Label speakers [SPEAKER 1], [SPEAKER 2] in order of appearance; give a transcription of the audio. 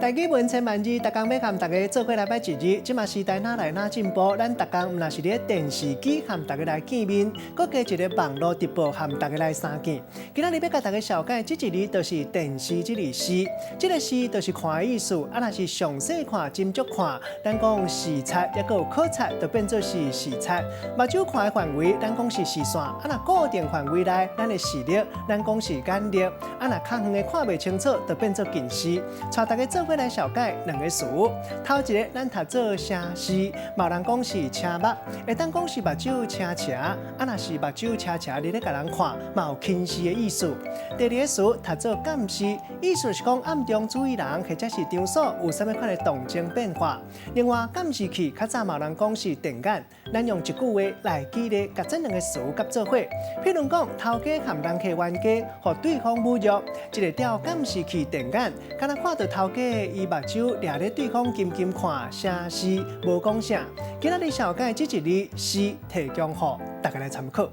[SPEAKER 1] 台語文千萬字，逐工欲佮大家做伙來擺一字。這馬時代愈來愈進步，咱逐工毋但是佇咧電視機和大家來見面，閣加一個網路直播和大家來相見。今仔日欲共大家紹介這一字，就是電視這个視。這个視就是看的意思，啊，若是詳細看、斟酌看，咱講視察，抑閣有考察，就變做是視察。目睭看的範圍，咱講是視線；啊，若固定範圍內，咱的視力，咱講是眼力。啊，若較遠的看袂清楚，就變做近視。帶大家做伙來紹介兩个詞。頭一个，咱讀做斜視，嘛有人講是斜目，會當講是目睭斜斜，啊，若是目睭斜斜，你咧共人看，嘛有輕視的意思。第二个詞讀做監視，意思是講暗中注意人，或者是場所有啥物款的動靜變化。另外，監視器較早嘛有人講是電眼，咱用一句話來舉例，共這兩个詞佮做伙。譬如講，頭家和人客冤家，予對方侮辱，一个調監視器電眼，敢若看著頭家伊目睭掠咧對方緊緊看，斜視無講啥。今仔日紹介這一字視提供予大家來參考。